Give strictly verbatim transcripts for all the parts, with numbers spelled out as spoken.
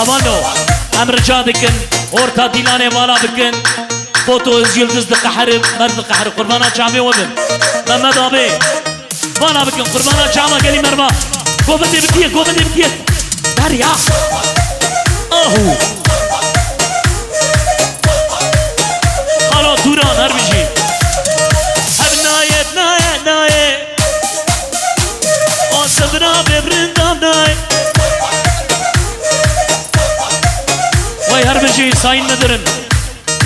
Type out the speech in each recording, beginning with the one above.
Avano, em rica dikin, orta dîlanê vala bikin. Foto Yildiz diqehire, mer diqehire. Qurbana çavê we bin. Mehmet abi, vala bikin, qurbana çava gelî merva. Govindê bitiye, govindê bitiye. Derya. Ahu. Xalo Turan, her bijî. Hev nayê, nayê, nayê. O sevra bê brindan nayê. Vay her bijî Sayın Müdürüm.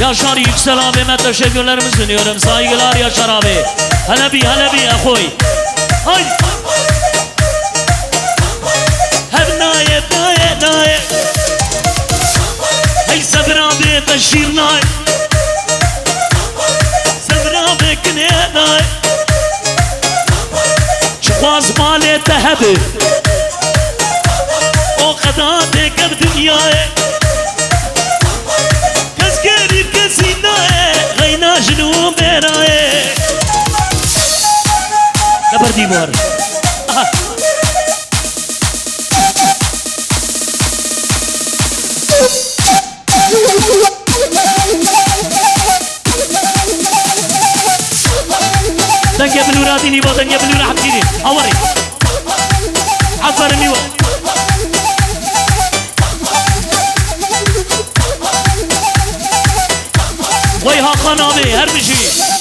Yaşar Yüksel abime teşekkürlerimi sunuyorum. Saygılar Yaşar abi. Hele bir, hele bir, e, koy. Hay. Hev nayê, nayê, nayê. Hey sevra bê te şîr nayê. Sevra bê kinê nayê. Çiqas malê te hebe. O qeda tê kev dinyayê. Kes gerî kesî nayê. Xeyna jin û mêrayê. Teber dîmar. Aha. Dengê Binûra dînî bo dengê Binûra Hemdînî. Hawarî. Aferin Nîwa. Wey Hakan abi, her bijî.